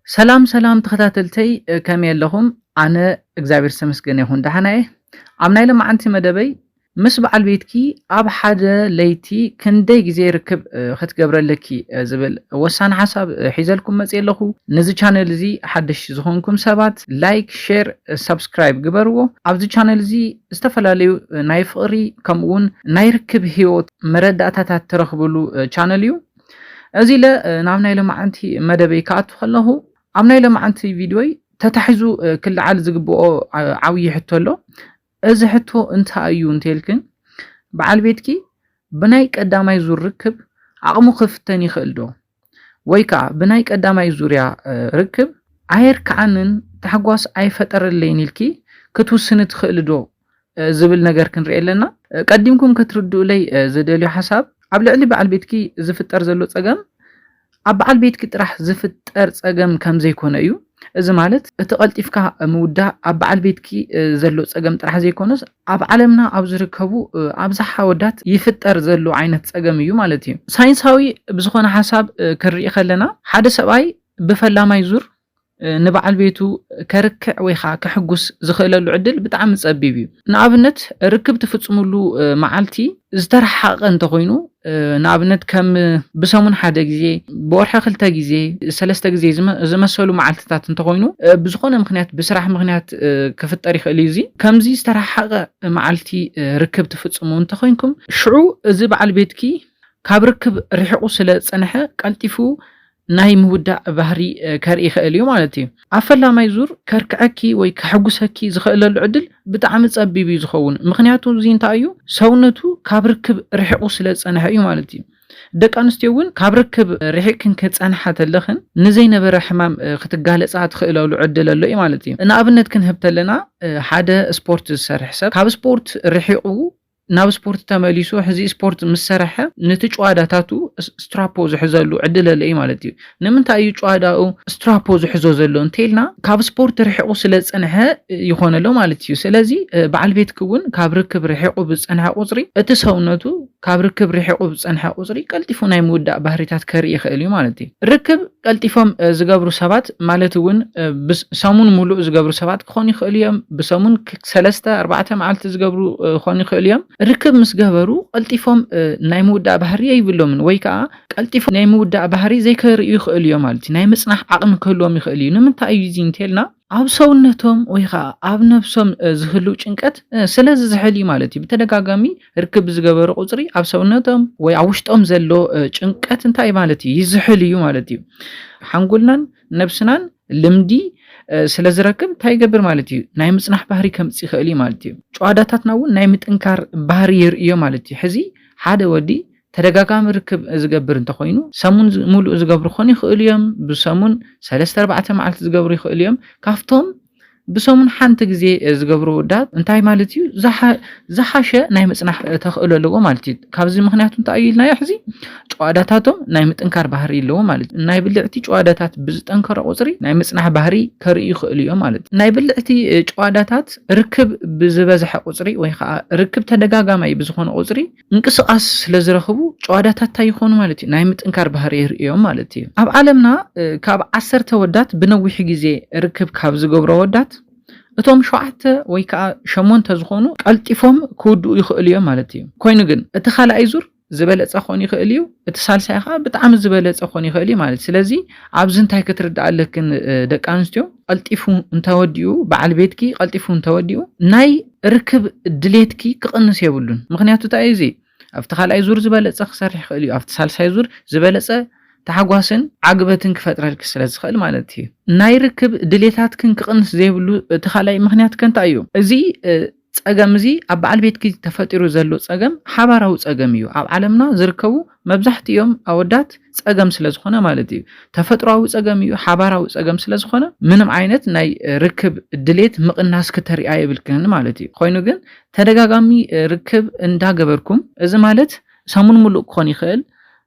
ሰላም ሰላም ተኸታተልተይ፣ እ፣ ከመይ ኣለኹም? ኣነ እግዚኣብሔር ዝተመስገነ ይኹን ደሓና እየ። ኣብ ናይ ሎማዓንቲ መደበይ ምስ በዓል ቤትኪ ኣብ ሓደ ለይቲ ክንደይ ግዜ ርክብ፣ እ፣ ክትገብረለኪ፣ እ፣ ዝብል ወሳኒ ሓሳብ፣ እ፣ ሒዘልኩም መፅየ ኣለኹ። ነዚ ቻነል እዚ ሓደሽ ዝኾንኩም ሰባት ላይክ፣ ሼር፣ እ፣ ሳብስክራይብ ግበርዎ። ኣብዚ ቻነል እዚ ዝተፈላለዩ፣ እ፣ ናይ ፍቕሪ ከምኡ እውን ናይ ርክብ ህይወት መረዳእታታት ትረኽብሉ፣ እ፣ ቻነል እዩ። እዚ ኢለ፣ እ፣ ናብ ናይ ሎማዓንቲ መደበይ ክኣቱ ከለኹ ኣብ ናይ ሎማዓንቲ ቪድዮይ ተታሒዙ፣ እ፣ ክለዓል ዝግብኦ፣ ዓ-፣ ዓብዪ ሕቶ ኣሎ። እዚ ሕቶ እንታይ እዩ እንተልክን፣ በዓል ቤትኪ ብናይ ቀዳማይ ዙር ርክብ ዓቕሙ ክፍተን ይኽእል ዶ? ወይ ከዓ ብናይ ቀዳማይ ዙርያ፣ እ፣ ርክብ ኣየርክዓንን ታሕጓስ ኣይፈጠረለይን ኢልኪ ክትውስኒ ትኽእሊ ዶ? እ፣ ዝብል ነገር ክንርኢ ኣለና። እ፣ ቀዲምኩም ክትርድኡለይ፣ እ፣ ዝደልዮ ሓሳብ፣ ኣብ ልዕሊ በዓል ቤትኪ ዝፍጠር ዘሎ ጸገም፣ ኣብ በዓል ቤትኪ ጥራሕ ዝፍጠር ጸገም ከም ዘይኮነ እዩ። እዚ ማለት፣ እቲ ቀልጢፍካ ምውዳእ ኣብ በዓል ቤትኪ፣ እ፣ ዘሎ ጸገም ጥራሕ ዘይኮነስ፣ ኣብ ዓለምና ኣብ ዝርከቡ፣ እ፣ ኣብዝሓ ኣወዳት ይፍጠር ዘሎ ዓይነት ጸገም እዩ ማለት እዩ። ሳይንሳዊ ብዝኾነ ሓሳብ፣ እ፣ ክንርኢ ከለና፣ ሓደ ሰብኣይ ብፈላማይ ዙር፣ እ፣ ንበዓል ቤቱ ከርክዕ ወይ ኸዓ ከሕጉስ ዝኽእለሉ ዕድል ብጣዕሚ ጸቢብ እዩ። ንኣብነት፣ ርክብ ትፍጽምሉ፣ እ፣ መዓልቲ ዝተረሓቐ እንተኾይኑ፣ እ፣ ንኣብነት፣ ከም ብሰሙን ሓደ ግዜ፣ ብወርሒ ክልተ ግዜ፣ ሰለስተ ግዜ ዝመ-፣ ዝመሰሉ መዓልትታት እንተኾይኑ፣ እ፣ ብዝኾነ ምኽንያት፣ ብስራሕ ምኽንያት፣ እ፣ ክፍጠር ይኽእል እዩ። እዚ ከምዚ ዝተረሓቐ መዓልቲ፣ እ፣ ርክብ ትፍጽሙ እንተኾይንኩም፣ ሽዑ እዚ በዓል ቤትኪ ካብ ርክብ ርሒቑ ስለ ዝጸንሐ፣ ቀልጢፉ ናይ ምውዳእ ባህሪ፣ እ፣ ከርኢ ይኽእል እዩ ማለት እዩ። ኣብ ፈላማይ ዙር ከርክዐኪ ወይ ከሐጉሰኪ ዝኽእለሉ ዕድል ብጣዕሚ ጸቢብ እዩ ዝኸውን። ምኽንያቱ እዚ እንታይ እዩ? ሰውነቱ ካብ ርክብ ርሒቑ ስለ ዝጸንሐ እዩ ማለት እዩ። ደቂ ኣንስትዮ እውን ካብ ርክብ ርሒቕክን ክጸንሓ ተለኽን ንዘይነበረ ሕማም፣ እ፣ ክትጋለጻ ትኽእለሉ ዕድል ኣሎ እዩ ማለት እዩ። ንኣብነት ክንህብ ተለና፣ እ፣ ሓደ ስፖርት ዝሰርሕ ሰብ ካብ ስፖርት ርሒቑ ናብ ስፖርት ተመሊሱ፣ ሕዚ ስፖርት ምስ ሰረሐ፣ ነቲ ጭዋዳታቱ ስ-፣ ስትራፖ ዝሕዘሉ ዕድል ኣሎ እዩ ማለት እዩ። ንምንታይ እዩ ጭዋዳኡ ስትራፖ ዝሕዞ ዘሎ እንተኢልና፣ ካብ ስፖርት ርሒቑ ስለ ዝጸንሐ ይኾነሎ ማለት እዩ። ስለዚ፣ እ፣ በዓል ቤትኪ እውን ካብ ርክብ ርሒቑ ብዝጸንሐ ቁጽሪ፣ እቲ ሰውነቱ ካብ ርክብ ርሒቑ ብዝጸንሐ ቁጽሪ፣ ቀልጢፉ ናይ ምውዳእ ባህሪታት ከርኢ ይኽእል እዩ ማለት እዩ። ርክብ ቀልጢፎም፣ እ፣ ዝገብሩ ሰባት፣ ማለት እውን፣ እ፣ ብስ-፣ ሰሙን ሙሉእ ዝገብሩ ሰባት ክኾኑ ይኽእሉ እዮም። ብሰሙን ክ-፣ ሰለስተ፣ ኣርባዕተ መዓልቲ ዝገብሩ፣ እ፣ ክኾኑ ይኽእሉ እዮም። ርክብ ምስ ገበሩ ቀልጢፎም፣ እ፣ ናይ ምውዳእ ባህሪ የይብሎምን፣ ወይ ከዓ ቀልጢፎም ናይ ምውዳእ ባህሪ ዘይከርእዩ ይኽእሉ እዮም ማለት እዩ። ናይ ምጽናሕ ዓቕሚ ክህልዎም ይኽእል እዩ። ንምንታይ እዩ እዚ እንተልና፣ ኣብ ሰውነቶም ወይ ከዓ ኣብ ነብሶም፣ እ፣ ዝህልው ጭንቀት፣ እ፣ ስለ ዝዝሕል እዩ ማለት እዩ። ብተደጋጋሚ ርክብ ብዝገበሩ ቁጽሪ ኣብ ሰውነቶም ወይ ኣብ ውሽጦም ዘሎ፣ እ፣ ጭንቀት እንታይ ማለት እዩ? ይዝሕል እዩ ማለት እዩ። ሓንጎልናን ነብስናን ልምዲ፣ እ፣ ስለ ዝረክብ እንታይ ይገብር ማለት እዩ? ናይ ምጽናሕ ባህሪ ከምጽእ ይኽእል እዩ ማለት እዩ። ጭዋዳታትና እውን ናይ ምጥንካር ባህሪ የርእዮ ማለት እዩ። ሕዚ ሓደ ወዲ ተደጋጋሚ ርክብ ዝገብር እንተኾይኑ፣ ሰሙን ዝ-፣ ሙሉእ ዝገብሩ ክኾኑ ይኽእሉ እዮም። ብሰሙን ሰለስተ ኣርባዕተ መዓልቲ ዝገብሩ ይኽእሉ እዮም። ካብቶም ብሰሙን ሓንቲ ግዜ ዝገብሩ ኣወዳት እንታይ ማለት እዩ? ዝሓ-፣ ዝሓሸ ናይ ምጽናሕ ተኽእሎ ኣለዎ ማለት እዩ። ካብዚ ምኽንያቱ እንታይ እዩ ኢልናዮ? ሕዚ ጭዋዳታቶም ናይ ምጥንካር ባህሪ ኣለዎ ማለት እዩ። ናይ ብልዕቲ ጭዋዳታት ብዝጠንከረ ቁጽሪ ናይ ምጽናሕ ባህሪ ከርእዩ ይኽእሉ እዮም ማለት እዩ። ናይ ብልዕቲ ጭዋዳታት ርክብ ብዝበዝሐ ቁጽሪ ወይ ከዓ ርክብ ተደጋጋማይ ብዝኾነ ቁጽሪ ምንቅስቓስ ስለ ዝረኽቡ ጭዋዳታት እንታይ ይኾኑ ማለት እዩ? ናይ ምጥንካር ባህሪ የርእዮም ማለት እዩ። ኣብ ዓለምና፣ እ፣ ካብ ዓሰርተ ኣወዳት ብነዊሕ ግዜ ርክብ ካብ ዝገብሩ ኣወዳት፣ እቶም ሸውዓተ ወይ ከዓ ሸሞንተ ዝኾኑ ቀልጢፎም ክውድኡ ይኽእሉ እዮም ማለት እዩ። ኮይኑ ግን እቲ ካልኣይ ዙር ዝበለጸ ክኾን ይኽእል እዩ፣ እቲ ሳልሳይ ከዓ ብጣዕሚ ዝበለጸ ክኾን ይኽእል እዩ ማለት እዩ። ስለዚ ኣብዚ እንታይ ክትርዳእ ኣለክን፣ እ፣ ደቂ ኣንስትዮ፣ ቀልጢፉ እንተወዲኡ፣ በዓል ቤትኪ ቀልጢፉ እንተወዲኡ፣ ናይ ርክብ ድሌትኪ ክቕንስ የብሉን። ምኽንያቱ እንታይ እዩ እዚ? ኣብቲ ካልኣይ ዙር ዝበለጸ ክሰርሕ ይኽእል እዩ። ኣብቲ ሳልሳይ ዙር ዝበለጸ ታሕጓስን ዓግበትን ክፈጥረልኪ ስለ ዝኽእል ማለት እዩ። ናይ ርክብ ድሌታትክን ክቕንስ ዘይብሉ እቲ ካልኣይ ምኽንያት ከ እንታይ እዩ? እዚ፣ እ፣ ጸገም እዚ ኣብ በዓል ቤትኪ ተፈጢሩ ዘሎ ጸገም ሓባራዊ ጸገም እዩ። ኣብ ዓለምና ዝርከቡ መብዛሕትኦም ኣወዳት ጸገም ስለ ዝኾነ ማለት እዩ። ተፈጥሮኣዊ ጸገም እዩ፣ ሓባራዊ ጸገም ስለ ዝኾነ ምንም ዓይነት ናይ ርክብ ድሌት ምቕናስ ክተሪኣ የብልክን ማለት እዩ። ኮይኑ ግን ተደጋጋሚ ርክብ እንዳገበርኩም፣ እዚ ማለት ሰሙን ሙሉእ ክኾን ይኽእል፣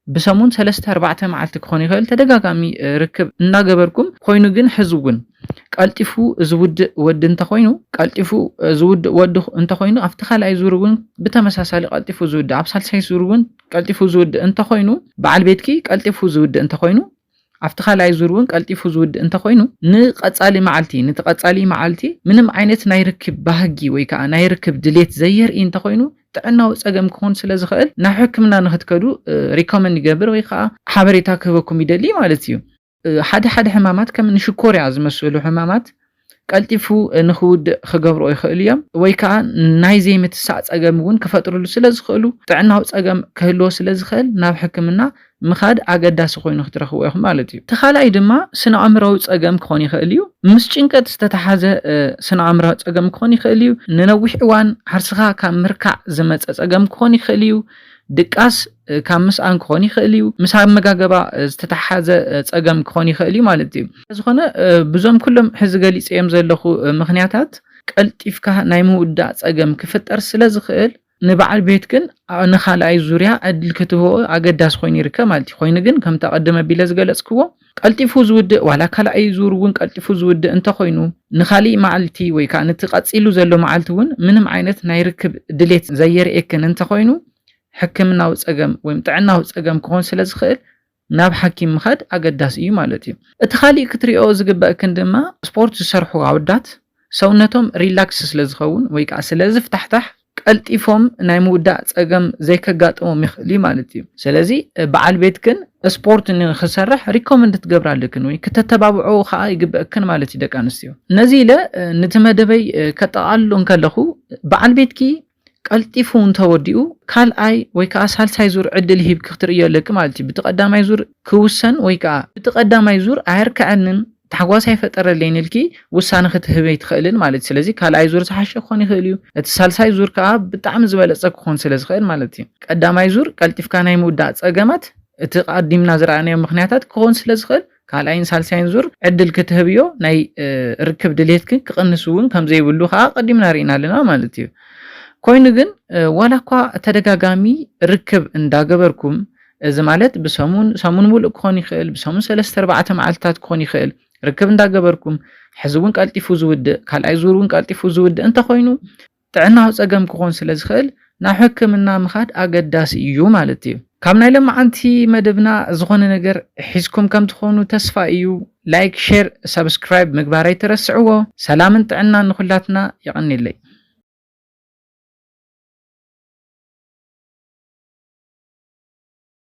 ብሰሙን ሰለስተ ኣርባዕተ መዓልቲ ክኾን ይኽእል፣ ተደጋጋሚ ርክብ እንዳገበርኩም፣ ኮይኑ ግን ሕዚ እውን ቀልጢፉ ዝውድእ ወዲ እንተኾይኑ፣ ቀልጢፉ ዝውድእ ወዲ እንተኾይኑ፣ ኣብቲ ካልኣይ ዙር እውን ብተመሳሳሊ ቀልጢፉ ዝውድእ፣ ኣብ ሳልሳይ ዙር እውን ቀልጢፉ ዝውድእ እንተኾይኑ፣ በዓል ቤትኪ ቀልጢፉ ዝውድእ እንተኾይኑ፣ ኣብቲ ካልኣይ ዙር እውን ቀልጢፉ ዝውድእ እንተኾይኑ፣ ንቐጻሊ መዓልቲ፣ ነቲ ቀጻሊ መዓልቲ ምንም ዓይነት ናይ ርክብ ባህጊ ወይ ከዓ ናይ ርክብ ድሌት ዘየርኢ እንተኾይኑ፣ ጥዕናዊ ጸገም ክኾን ስለ ዝኽእል ናብ ሕክምና ንክትከዱ ሪኮመንድ ይገብር ወይ ከዓ ሓበሬታ ክህበኩም ይደሊ ማለት እዩ። ሓደ ሓደ ሕማማት ከም ንሽኮርያ ዝመስሉ ሕማማት ቀልጢፉ ንክውድእ ክገብርኦ ይኽእሉ እዮም፣ ወይ ከዓ ናይ ዘይምትሳእ ጸገም እውን ክፈጥርሉ ስለ ዝኽእሉ፣ ጥዕናዊ ጸገም ክህልዎ ስለ ዝኽእል ናብ ሕክምና ምኻድ ኣገዳሲ ኮይኑ ክትረኽብዎ ኢኹም ማለት እዩ። እቲ ካልኣይ ድማ ስነ ኣእምራዊ ጸገም ክኾን ይኽእል እዩ። ምስ ጭንቀት ዝተተሓዘ ስነ ኣእምራዊ ጸገም ክኾን ይኽእል እዩ። ንነዊሕ እዋን ዓርስኻ ካብ ምርካዕ ዝመጸ ጸገም ክኾን ይኽእል እዩ። ድቃስ ካብ ምስኣን ክኾን ይኽእል እዩ። ምስ ኣመጋገባ ዝተተሓሓዘ ጸገም ክኾን ይኽእል እዩ ማለት እዩ። ዝኾነ ብዞም ኩሎም ሕዚ ገሊጸዮም ዘለኹ ምኽንያታት ቀልጢፍካ ናይ ምውዳእ ጸገም ክፍጠር ስለ ዝኽእል፣ ንበዓል ቤት ግን ንኻልኣይ ዙርያ ዕድል ክትህቦ ኣገዳሲ ኮይኑ ይርከብ ማለት እዩ። ኮይኑ ግን ከምቲ ኣቐድመ ቢለ ዝገለጽክዎ፣ ቀልጢፉ ዝውድእ ዋላ ካልኣይ ዙር እውን ቀልጢፉ ዝውድእ እንተኾይኑ፣ ንኻሊእ መዓልቲ ወይ ከዓ ነቲ ቀጺሉ ዘሎ መዓልቲ እውን ምንም ዓይነት ናይ ርክብ ድሌት ዘየርእየክን እንተኾይኑ፣ ሕክምናዊ ጸገም ወይ ጥዕናዊ ጸገም ክኾን ስለ ዝኽእል ናብ ሓኪም ምኻድ ኣገዳሲ እዩ ማለት እዩ። እቲ ካሊእ ክትሪኦ ዝግበእክን ድማ ስፖርት ዝሰርሑ ኣወዳት ሰውነቶም ሪላክስ ስለ ዝኸውን ወይ ከዓ ስለ ዝፍታሕታሕ ቀልጢፎም ናይ ምውዳእ ጸገም ዘይከጋጥሞም ይኽእል እዩ ማለት እዩ። ስለዚ በዓል ቤትክን ስፖርት ንክሰርሕ ሪኮመንድ ትገብራ ኣለክን ወይ ክተተባብዖ ከዓ ይግበእክን ማለት እዩ ደቂ ኣንስትዮ። ነዚ ኢለ ነቲ መደበይ ከጠቓልሎ እንከለኹ በዓል ቤትኪ ቀልጢፉ እንተወዲኡ ካልኣይ ወይ ከዓ ሳልሳይ ዙር ዕድል ሂብኪ ክትርእዮ ኣለኪ ማለት እዩ። ብቲ ቀዳማይ ዙር ክውሰን ወይ ከዓ ብቲ ቀዳማይ ዙር ኣየርከዐንን ታሕጓስ ኣይፈጠረለይን ኢልኪ ውሳነ ክትህበይ ትኽእልን ማለት እዩ። ስለዚ ካልኣይ ዙር ዝሓሸ ክኾን ይኽእል እዩ። እቲ ሳልሳይ ዙር ከዓ ብጣዕሚ ዝበለጸ ክኾን ስለ ዝኽእል ማለት እዩ። ቀዳማይ ዙር ቀልጢፍካ ናይ ምውዳእ ጸገማት እቲ ቀዲምና ዝረኣናዮ ምኽንያታት ክኾን ስለ ዝኽእል ካልኣይን ሳልሳይን ዙር ዕድል ክትህብዮ ናይ ርክብ ድሌትክን ክቕንስ እውን ከም ዘይብሉ ከዓ ቀዲምና ርኢና ኣለና ማለት እዩ። ኮይኑ ግን ዋላ እኳ ተደጋጋሚ ርክብ እንዳገበርኩም፣ እዚ ማለት ብሰሙን ሰሙን ሙሉእ ክኾን ይኽእል፣ ብሰሙን ሰለስተ ኣርባዕተ መዓልትታት ክኾን ይኽእል፣ ርክብ እንዳገበርኩም ሕዚ እውን ቀልጢፉ ዝውድእ ካልኣይ ዙር እውን ቀልጢፉ ዝውድእ እንተኾይኑ ጥዕናዊ ጸገም ክኾን ስለ ዝኽእል ናብ ሕክምና ምኻድ ኣገዳሲ እዩ ማለት እዩ። ካብ ናይ ሎማዓንቲ መደብና ዝኾነ ነገር ሒዝኩም ከም ትኾኑ ተስፋ እዩ። ላይክ፣ ሼር፣ ሰብስክራይብ ምግባር ኣይትረስዕዎ። ሰላምን ጥዕናን ንኹላትና። የቐንየለይ።